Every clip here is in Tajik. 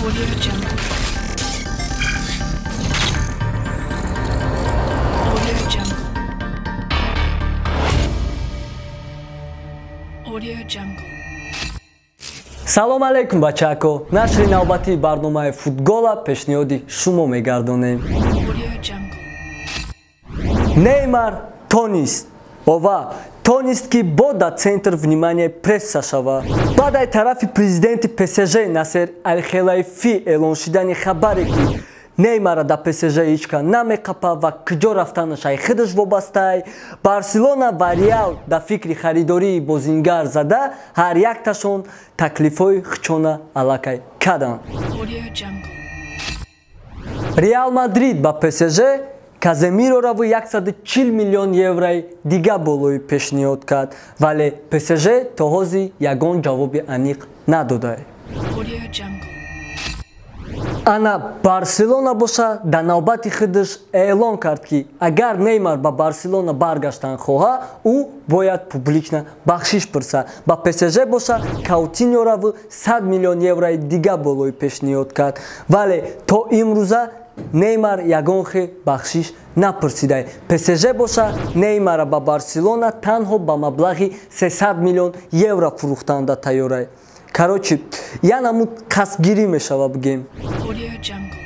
Audio Jungle. Audio Jungle. Audio Jungle. Салом алейкум, бачако! Нашри навбатии барномаи футгола пешниҳоди шумо мегардонем. Audio Jungle. Неймар тонист. Ова тонист, ки бо дар центр внимания пресса шава. Баъд ай тарафи президенти ПСЖ Насер Алхелайфӣ эълон шидани хабаре, ки Неймара дар ПСЖ ҳеҷ кас намеқапа ва куҷо рафтанаш ай худаш вобастаай, Барселона ва Реал дар фикри харидории бозингар зада, ҳар якташон таклифҳои хучона аллакай карданд. Audio Jungle. Реал Мадрид ба ПСЖ Каземирораву 140 миллион еврои дига болои пешниҳод кард, вале ПСЖ то ҳозир ягон ҷавоби аниқ надодае. Audio Jungle. Ана Барселона боша, дар навбати худаш эълон кард, ки агар Неймар ба Барселона баргаштан хоҳа, ӯ бояд публично бахшиш пурса. Ба ПСЖ боша Каутиньораву 100 миллион еврои дига болои пешниҳод кард, вале то имрӯза Неймар ягон хел бахшиш напурсидай. ПСЖ боша Неймара ба Барселона танҳо ба маблағи 300 миллион евро фурӯхтанда тайёрай. Короче, я намуд қасдгирӣ мешава, бигем. Audio Jungle.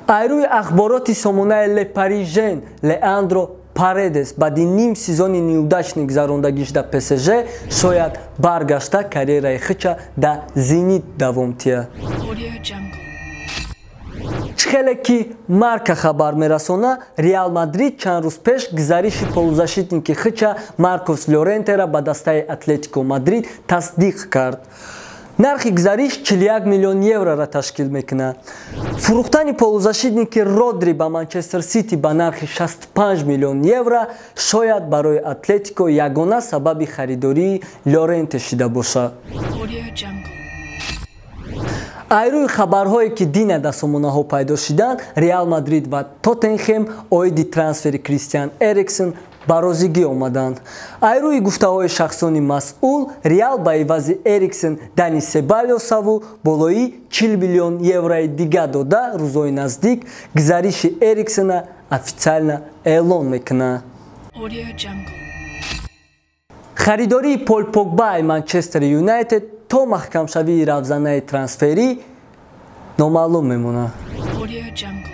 Айрӯи ахбороти сомонаи Ле Парижен, Леандро Паредес баъди ним сезони неудачный гузарондагиш дар ПСЖ шояд баргашта карьераи хича дар Зенит давом тиҳад. Audio Jungle. Чӣ хеле ки Марка хабар мерасона, Реал Мадрид чанд рӯз пеш гузариши полузащитники хича Маркос Лорентера ба дастаи Атлетико Мадрид тасдиқ кард. Нархи гузариш 41 миллион еврора ташкил мекунад. Фурӯхтани полузащитники Родри ба Манчестер Сити ба нархи 65 миллион евро шояд барои Атлетико ягона сабаби харидории Лоренте шида бошад. Audio Jungle. Айрӯи хабарҳое, ки дина дар сомонаҳо пайдо шиданд, Реал Мадрид ва Тоттенхем оиди трансфери Кристиан Эриксон ба розигӣ омаданд. Айрӯи гуфтаҳои шахсони масъул, Реал ба ивази Эриксон Дани Себалиосаву болои 40 миллион еврои дига дода, рӯзҳои наздик гузариши Эриксона официально эълон мекунад. Audio Jungle. Харидории Пол Погбаи Манчестер Юнайтед то маҳкамшавии равзанаи трансферӣ номаълум мемонад. Audio Jungle.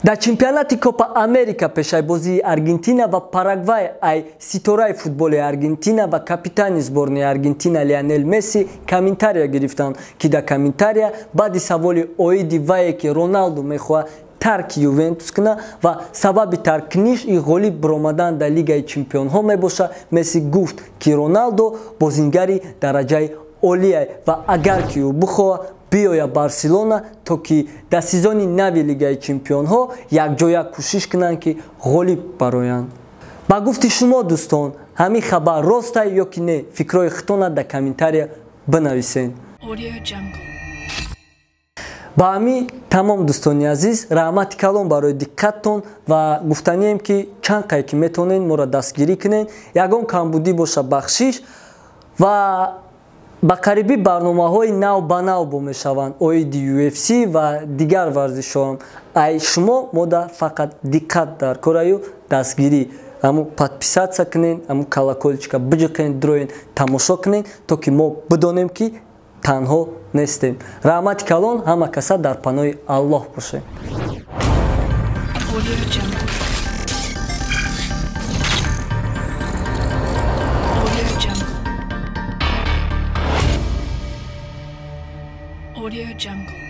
Дар чемпионати Копа Америка пешайбозии Аргентина ва Парагвай ай ситораи футболи Аргентина ва капитани сборнаи Аргентина Лионел Месси комментария гирифтанд, ки дар комментария баъди саволи оиди вае, ки Роналду мехоҳад тарки Ювентус кунад ва сабаби таркниш и ғолиб баромадан дар Лигаи чемпионҳо мебошад, Месси гуфт, ки Роналдо бозингари дараҷаи олия ва агар ки ӯ бихоҳад, биёяд Барселона, то ки дар сезони нави Лигаи чемпионҳо якҷоя кӯшиш кунанд, ки ғолиб бароянд. Ба гуфти шумо, дӯстон, ҳамин хабар ростай ё ки не? Фикрҳои худтона дар комментария бинависед. Audio Jungle. Ба ҳамин тамом, дӯстони азиз. Раҳмати калон барои диққаттон ва гуфтанием, ки чанд қае ки метавонед, моро дастгирӣ кунед. Ягон камбудӣ боша, бахшиш, ва ба қарибӣ барномаҳои нав ба нав бо мешаванд оиди UFC ва дигар варзишҳоам. Ай шумо мода фақат диққат дар кораю дастгирӣ, ҳамун подписаться кунед, ҳамун колокольчика биҷиқен, дроен, тамошо кунед, то ки мо бидонем, ки танҳо нестем. Раҳмати калон, ҳама каса дар паноҳи Аллоҳ бошед. Audio Jungle. Audio Jungle. Audio Jungle.